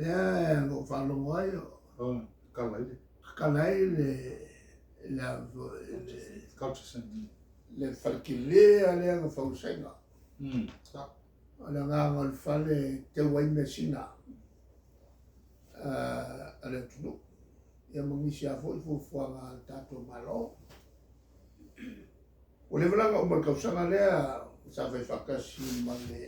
Lea na ou faalogo ai o. Tatala ai le. Tatala ai le le a foi le. Culture Centre. Le fale tele lava lea na fausaina. O le agaga o le fale e teu ai measina a le atunuu ia ma nisi lava foi fuafuaga a le tatou Malo. Ua leva la ona uma le tausaga lea sa fai faatasi ma le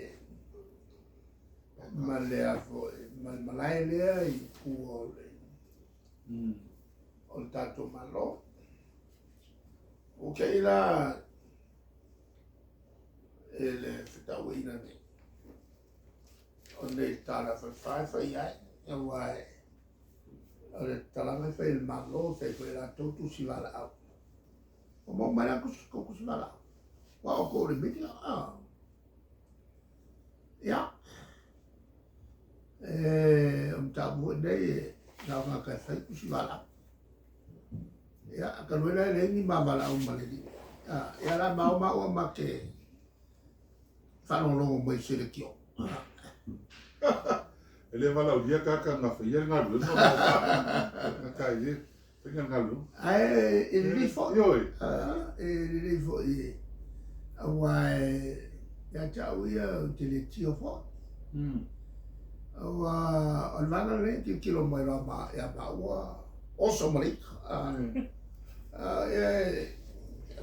ma le a foi ma le malae lea i tua o le o le tatou Malo. Ua te i la i le fetauaiga nei o nei tala falefa e fai ai, aua o le talaga e fai e le Malo, e fai foi e latou tusi valaau. Ua maua mai la tusi, tou tusi valaau. Ua outou o le media, ah. Ia, e, o mataupu foi nei e na o tagata e fai tusi valaau. Ia, talu ai la e leai ni ma valaau ma le alii. Ah, ia la ma o maua ma te faalogologo mai i se leitio. E le valaaulia tagata na faia le galuega ma ka i le faiga le galuega. Ae e lelei foi. Ioe. E lelei foi aua ia te au ia ou te le tio foi. Aua o le vaega lenei e tilotilo mai loa ma ia maua oso ma le ika.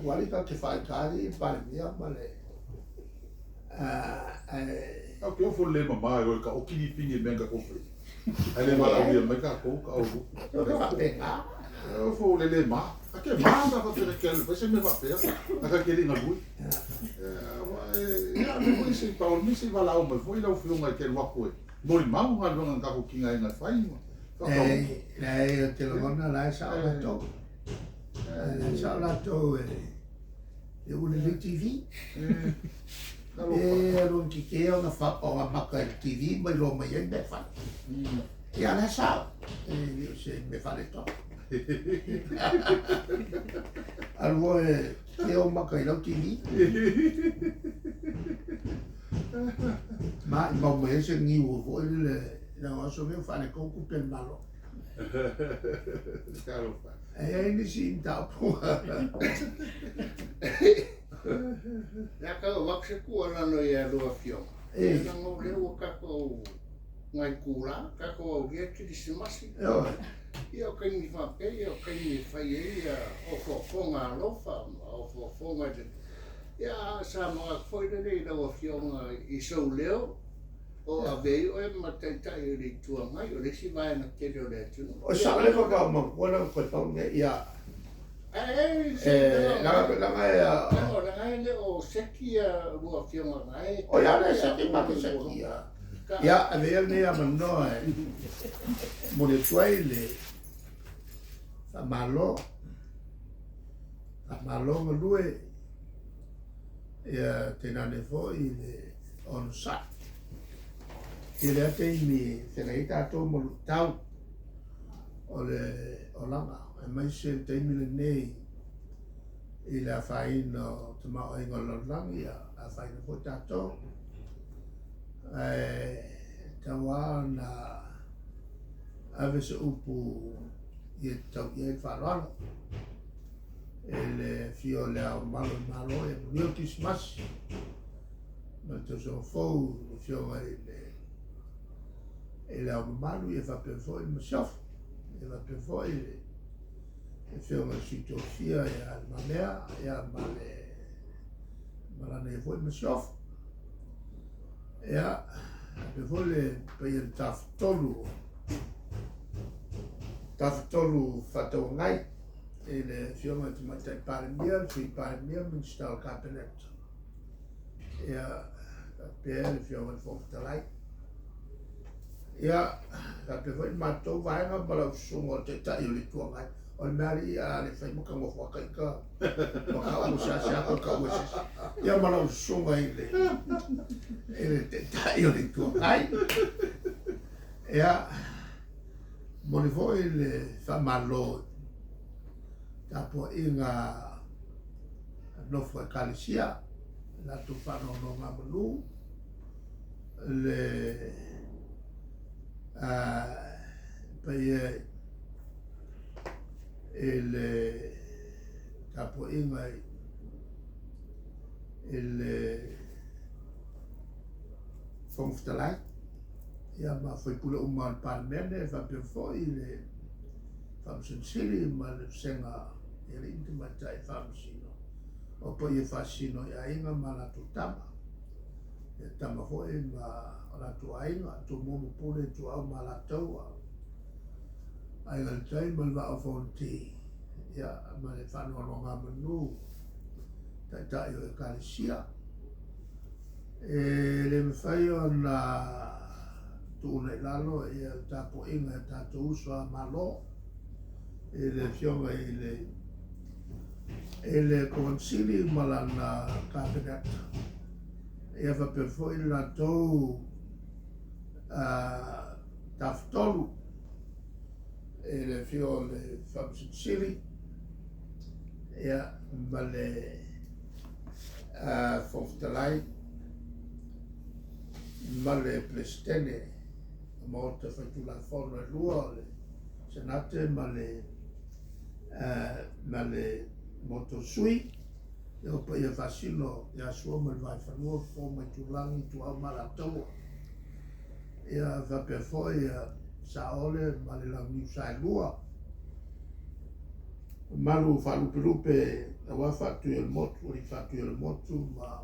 Ua alii tatou te faaita ai le Palemia ma le ae. Tatou te ofo le mama e o e taoki lipini i mea na tatou faia. Ae le valaaulia mai tatou ka o. E faapena. E ofo le le ma. A ke ma na faapea ke alu fai se mea faapea. A ka ke le galue. Ia le foi se pa o nisi valaau mai foi lau afioga e te alu atu e molimau galuega na tatou tigaina e fai ma Leai, leai, ou te lagona la e sao latou. La e sao latou e e ua lelei TV. E alu ina tetē ona fa, ona maka i le TV ma iloa mai ai mea e fai. Ia la e sao, e le o se mea faaletonu. Alu foi e tetē ou maka i lau TV. Ma i mau mai ai se niu foi lele i lau aso nei ua faaletonu tupe a le Malo. E i ai nisi mataupu. Lea ka avatu se tuualalo ia lua afioga. Leaga o lea ua tatou nai kula, tatou aulia Kerisimasi. Ia o taimi faapea, ia o taimi e fai ai ia ofoofoga alofa ma ofoofoga i le... Ia sa manatu foi lele i lau afioga i sou leo, o ave ai oe ma Taitai o le Itu Agai, o le isi vaega tele o le atunuu. O sao le faatoa matua na toe pau nei ia. Ae E laga laga e o leaga e le o seki ia lua afioga na e. O ia le seki ma te seki ia. Ia ave ia lenei avanoa e momoli atu ai le faamalo faamalo galue ia tainane foi le onosai. I lea taimi e feagai ai tatou ma luitau o le olaga, aemaise le taimi lenei i le afaina o tamaoaiga o le lalolagi, ia afaina foi tatou. Ae tatau lava ona ave se upu ia tatau i ai le faaaloalo i le afio o Le Ao Mamalu o le Malo, ia manuia le Kerisimasi ma le tausaga fou i le Afioga i le i Le Ao Mamalu, ia faapea foi le Masiofo, ia faapea foi le Afioga i le Sui Tofia ia Le Mamea, ia ma le ma lana ia foi Masiofo. Ia, faapea foi le paia o le Tafatolu, Tafatolu Faatauagai i le Afioga i le Tamaitai Palemia, le Sui Palemia, Minisita o le Kapeneta. Ia, faapea le Afioga i le Fofoga Fetalai. Ia, faapea foi le matou vaega ma lau susuga o le Taitai o le Itu Agai. O le mea alii a le fai ma ta nofo ata ita ma tau seasea toe tau e se isi. Ia ma lau susuga i le i le Taitai o le Itu Agai. Ia, momoli foi le faamalo i tapuaiga a nofo Ekalesia, i latou faanonogamanu, le paia e le tapuaiga i le Fofoga Fetalai, ia ma sui usufono uma o le Palemene, faapea foi le Faamasino Sili ma le Vasega i Alii ma Tamaitai Faamasino, o paia faasino i aiga ma latou tama, ia tama foi ma o latou aiga, Tumua ma Pule, Ituau ma Alataua, Aiga i le Tai ma le Vaa o Fonoti, ia ma le Faanoanogamanu, Taitai o Ekalesia. E le mafai ona tuuina i lalo ia le tapuaiga i o tatou uso a Malo i le Afioga i le i le Kovana Sili ma lana Kapeneta, ia faapea foi le latou Tafatolu i le afio o le Faamasino Sili, ia, ma le Fofoga Fetalai ma le Peresetene o Maota Faitulafono e lua o le Senate ma le ma le Maota o Sui, ia o paia faasino ia Sua ma le Vaifanua, Fofo ma Aitulagi, Ituau ma Alataua, ia faapea foi ia Saole ma le Launiu Saelua, mamalu faalupelupe aua Faatui o le Motu, Alii Faatui o le Motu ma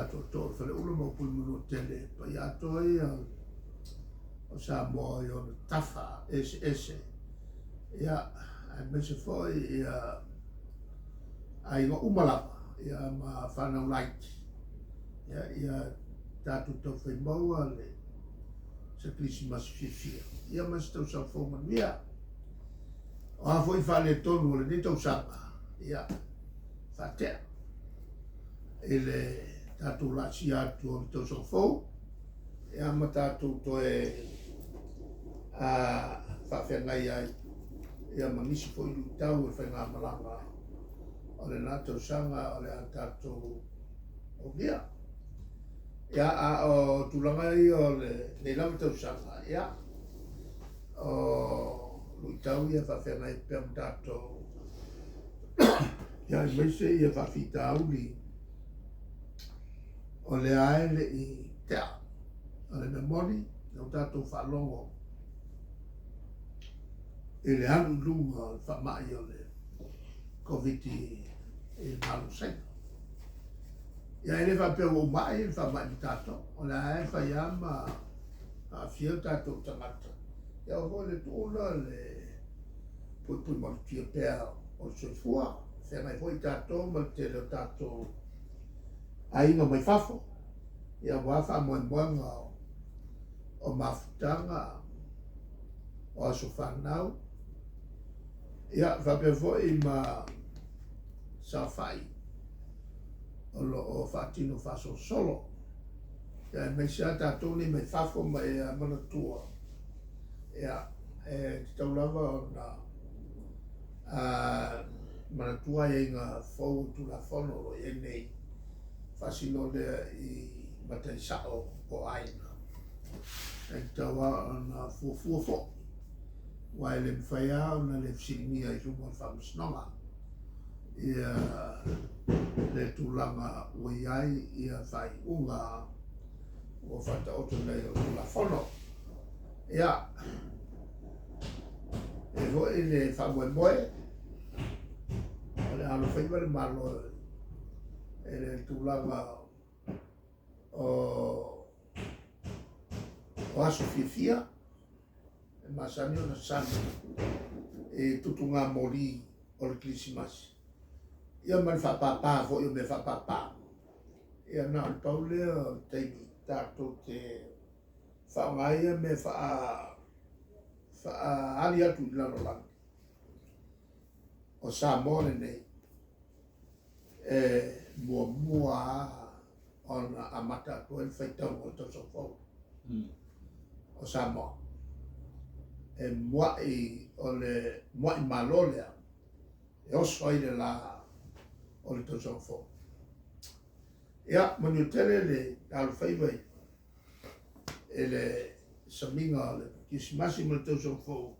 Tootoo o le Faleula ma upu i le Manuatele, paia atoa ia o Samoa i ona tafa eseese, ia, aemaise foi ia aiga uma lava, ia ma fanau laiti, ia, ia tatou taufai maua le se Kerisimasi fiafia, ia ma se tausaga fou manuia. O a foi faaletonu o lenei tausaga, ia, faatea i le tatou laasia atu o le tausaga fou, ia ma tatou toe faafeagai ai ia ma nisi foi luitau o le faigamalaga o lena tausaga o le a tatou aulia. Ia, a o tulaga ia o lenei lava tausaga, ia, o luitau ia faafeagai pea ma tatou, ia, aemaise ia faafitauli o lea e le i tea. O le mea moni, lea ua tatou faalogo i le alu i luga o le faamai o le Koviti i le Malo o Saina. Ia e le faapea ua uma ae le faamai ma tatou, o lea lava e fai lava ma aafia o tatou tagata. Ia aua foi le tuula le puipui malutia pea o le soifua, feagai foi tatou ma le tele o tatou aiga mai fafo, ia aua faamoemoega o mafutaga, o aso fanau, ia faapea foi ma saofai o lo o faatino faasolosolo. Ia aemaise lava tatou nei mai fafo ma e manatua, ia e tatau lava ona manatua aiaiga fou o Tulafono o lo o i ai nei, faasino lea i matai sao o aiga. E tatau lava ona fuafua foi, aua e le mafai lava ona le fesiligia i luma o le Faamasinoga ia le tulaga ua i ai ia faaiuga ua faataoto nei o le Tulafono. Ia, e foi le faamoemoe o le alofaiva le Malo e le tulaga o aso fiafia e masani ona sani i tutuga moli o le Kerisimasi, ia ma le faapāpā foi o mea faapāpā. Ia na o le pau lea o le taimi tatou te faaaoga ai ia mea faaali atu i le lalolagi o Samoa lenei e muamua lava ona amata atu ai le faitauga o le tausaga fou o Samoa. E muai o le muai malo lea e oso ai le lā o le tausaga fou. Ia, manuia tele le alofaiva i le samiga o le Kerisimasi ma le Tausaga Fou,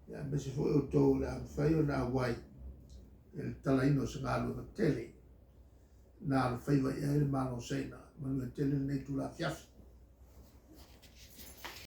ia aemaise foi outou o le a mafai ona auai i le talaina o se galuega tele na alofaiva i ai le Malo o Saina. Manuia tele lenei itula afiafi.